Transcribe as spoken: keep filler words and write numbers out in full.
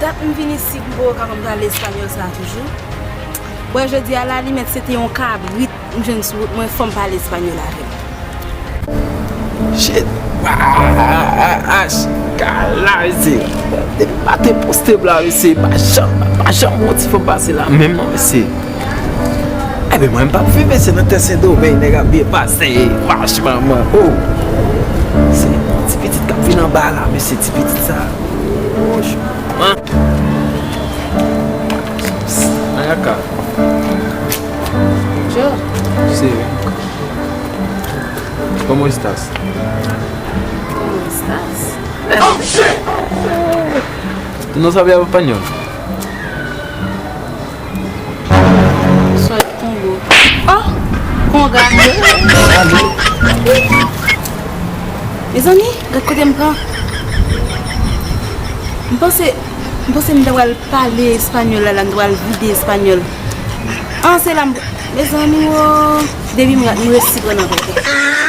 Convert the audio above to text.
Dat m vin isit, m poko ka konn pale espanyòl sa a toujou. Bon, jodi a, lalimèt, se te yon kabrit m jwenn sou wout mwen, fò m pale espanyòl avè l. Shit! Wach! Gala, mesye! Depi maten poste m la, mesye, pa janm, pa janm wè yon ti fanm pase la menm non, mesye. Ebyen, mwen, m p ap viv, mesye, nan tè Sendomeng, nèg ap byen pase. Wach, manman, oh! Se ti pitit k ap vin anba la, mesye, ti pitit sa. Wach, manman. Ayaka. Yo. Sí. ¿Cómo estás? ¿Cómo estás? ¿Tú no sabías español? Soy Congo. Oh! Konga. Mezanmi, gad kote m pran. M panse, m panse m ta pral pale espanyòl la, la, m ta pral vide espanyòl. An, se la m, mezanmi, wo. Depi m, m resi pran nan pèpè.